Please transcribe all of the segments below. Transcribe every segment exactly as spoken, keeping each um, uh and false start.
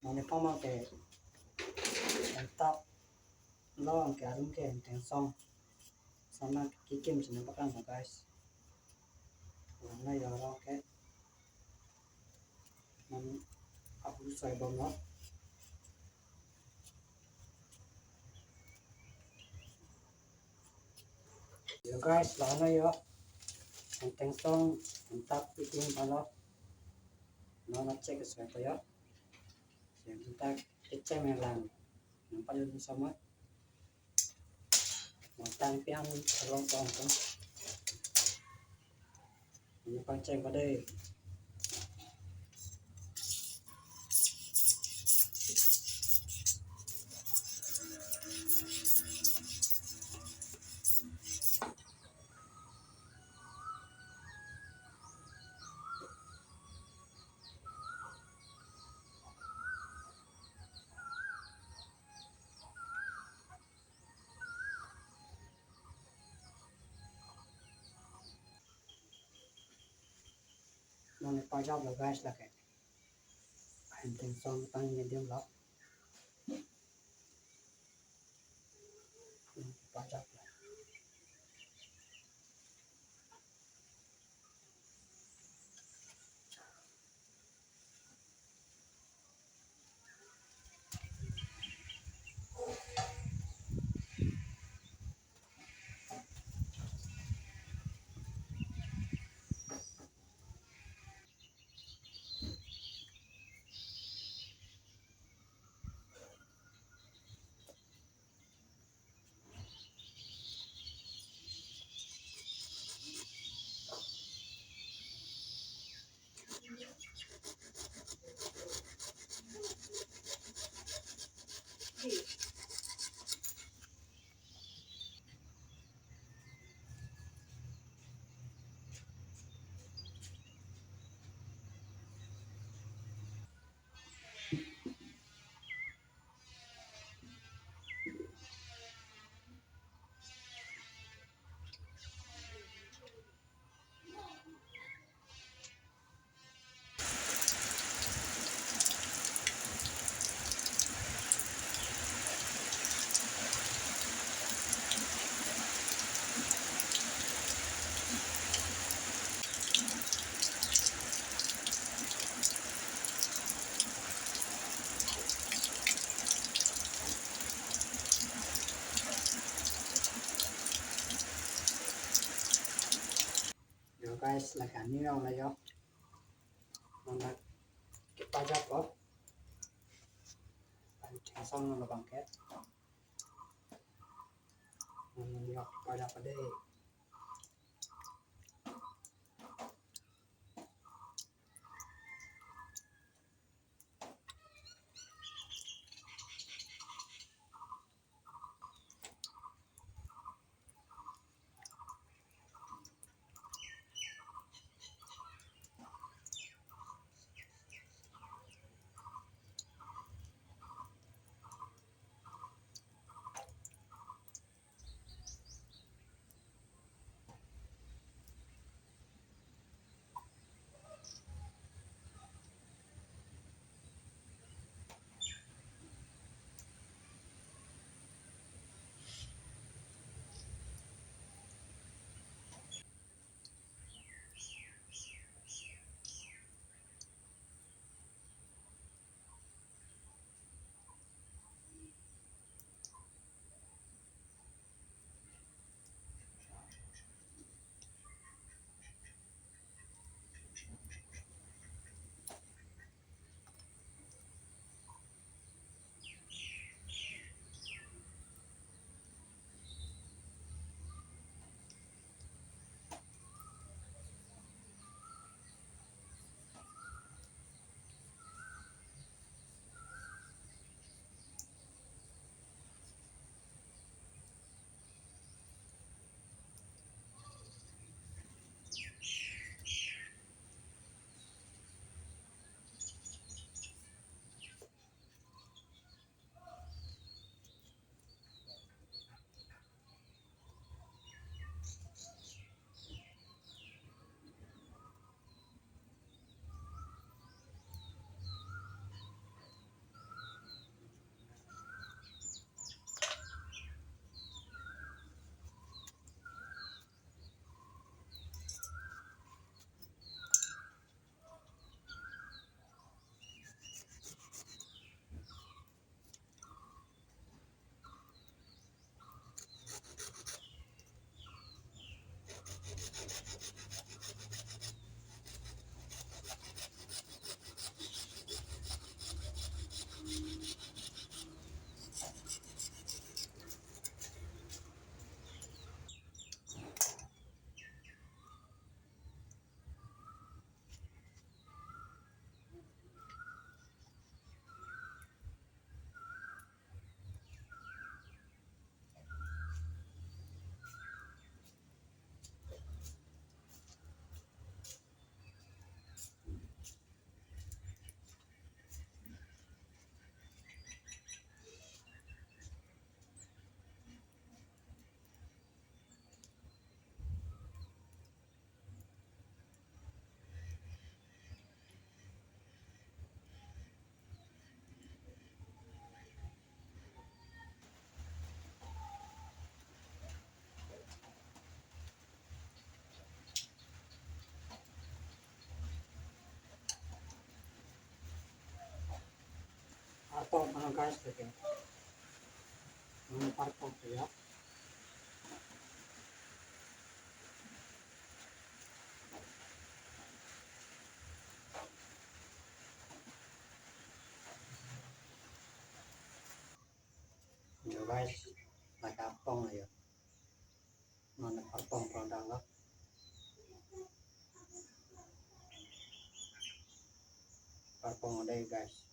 Mane pamang ke entap lo, anke arum ke Hemteng Song. Sana kikim sini bakang na, guys. Wala ya ro ke. Man abu soi bom lo. Yo guys, lana yo. Hemteng Song, entap kikim palo. Nona check soi pa yo. Yang kita kecem yang lang. Nampak yo sama. Matang piang along tong tong. Ini pancing pada. Nang pajap lo guys lake. Hemteng Song tang medium lo. Pajap lo. Yo guys, lake ani ong la yo. Mana kepajap lo. Hemteng Song lo bangke. Mana yo kepajap ade. Pong ano guys, lagi. Ano parpong ya. Yo guys, lake apong ya. Mane parpong product lo. Parpong ada guys.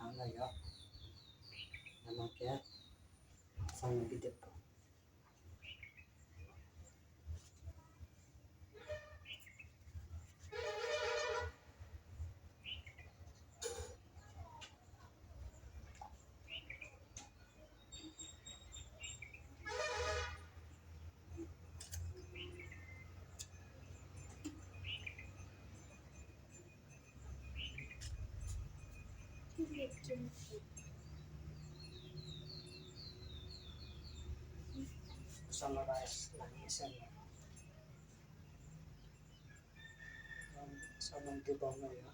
Tanglo ya. Nangke sang bidep. Masala rice, lagi isen. Saman tibang ya.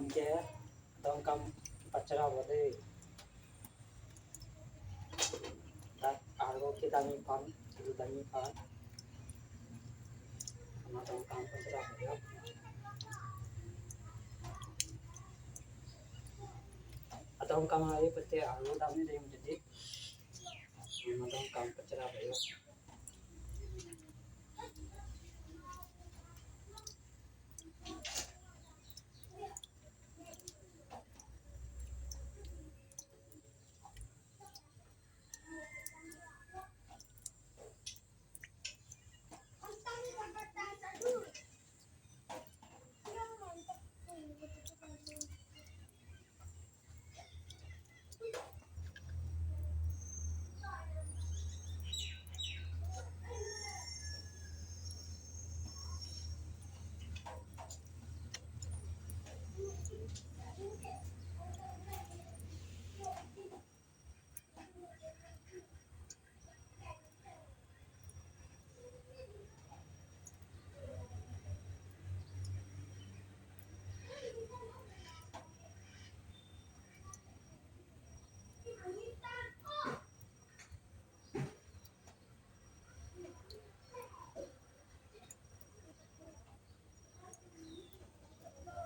Ke adongkam pachera bode. Dak arlo kedamji aphan, kedamji aphan. Adongkam pachera bode. Adongkam hari pete arlo damji dei jadi. Adongkam pachera bode.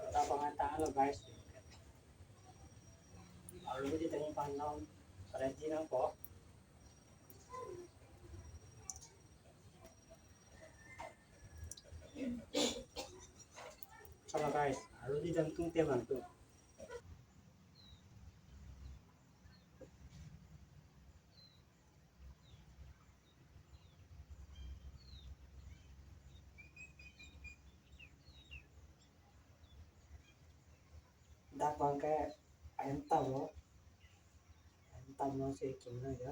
Kita pangata lo guys. Arlo kedamji aphan non ready nangpo. Sama guys, arlo kedam tungte bang tu. Dak bang ke ahem tamo, ahem tamo si kimna ya.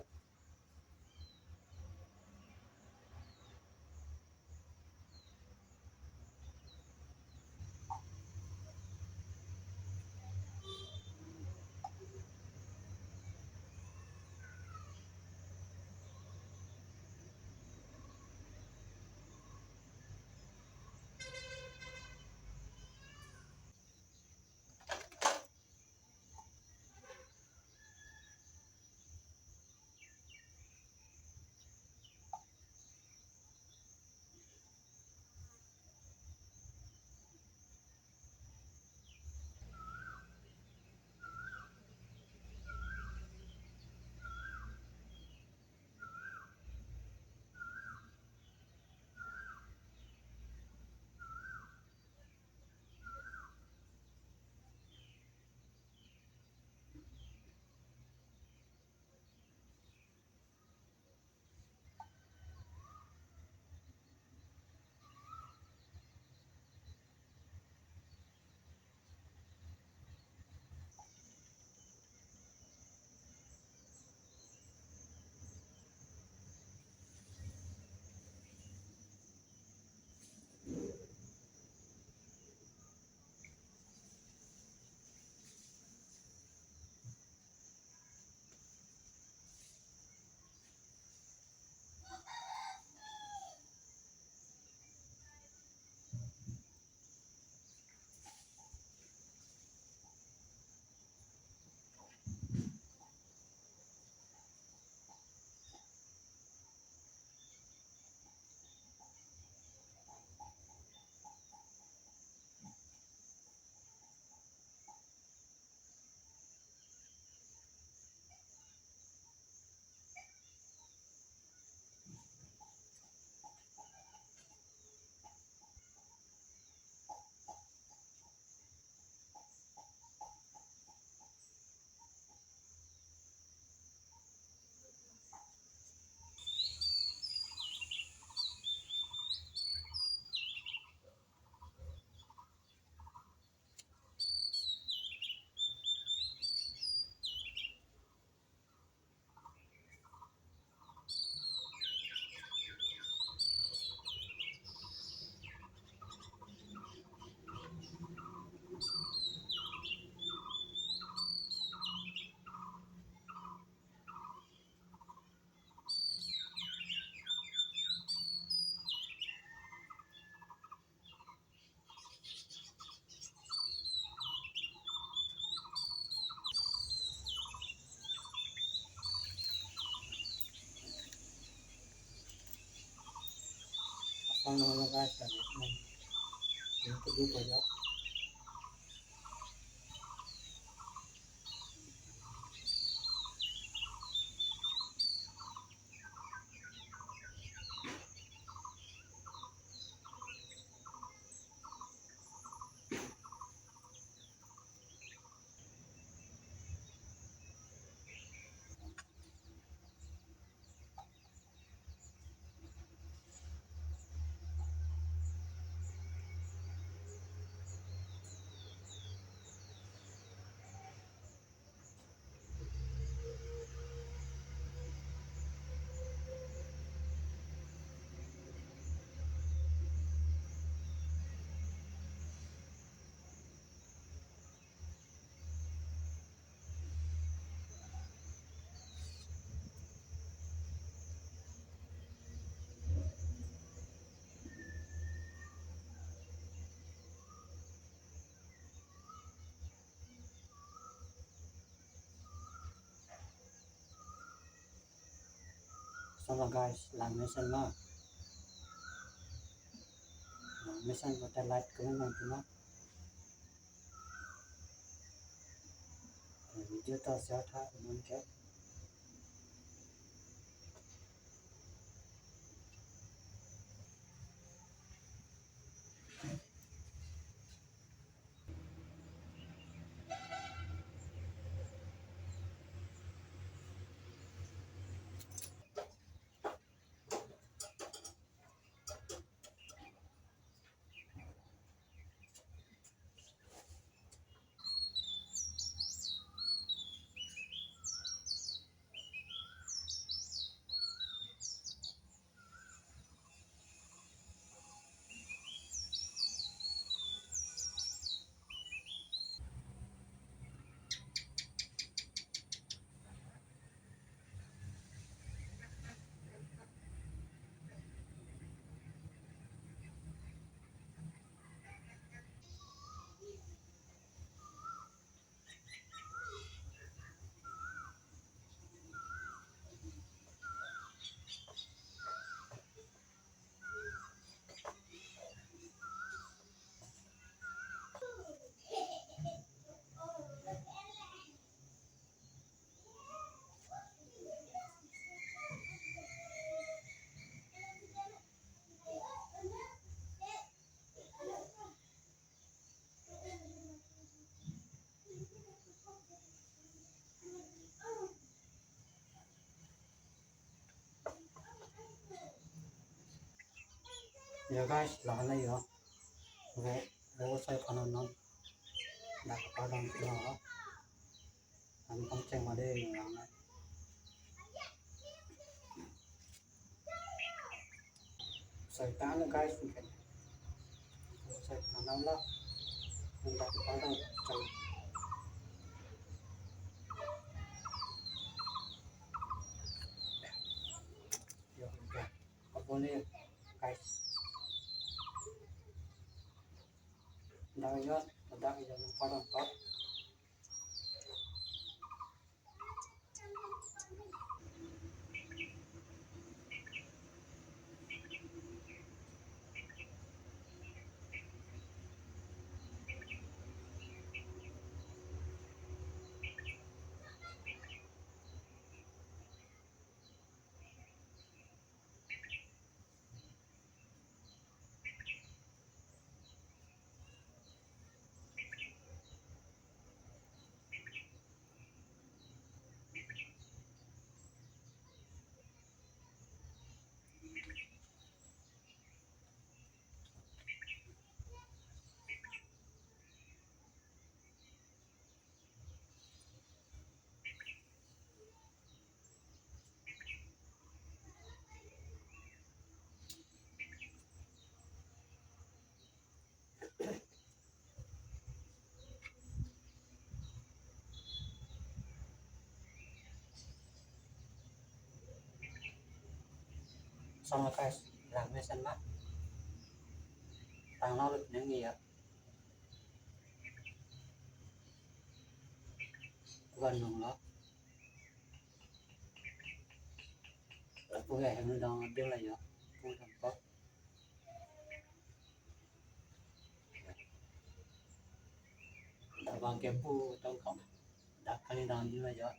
Pangno lo guys, lagi main. Ini kedua aja. Sama guys, lang mesen ma. Lang mesen ko te like, comment, nang tuna. Video ta share tha, comment ke. Ya guys, lahan yo. Vo, vo sai panon non. Dak padang no. An pangcheng ma de yang na. Sai tan guys, sai tan la. Dak padang chang. Yo, okay. Abone guys. Dak yo, dak yo, padang tot. Song lepas lang mesen ma. Tang lo lut neng iya. Kuan nong lo. Lapu ya hem dong ding la yo. Pu dong kok. Kepu tong kong. Dak kali dan juga ya.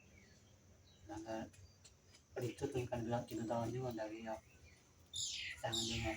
Nang, eh, pelitu tong kan bilang kilo dan juga dari ya. Sang juga.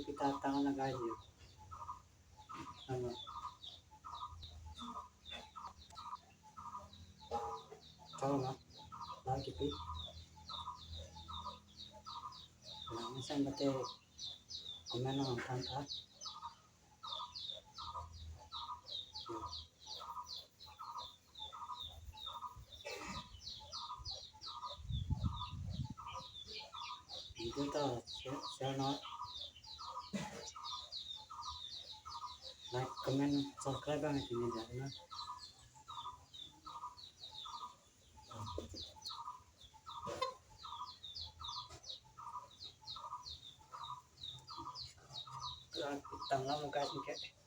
Kita tangan agak aja. Ano? Tahu na? Lagi pi. Nah, misalnya mati komen nang than tha. Video ta share, share na. Like, comment, subscribe bang tini dia na. Tang lam guys, okay.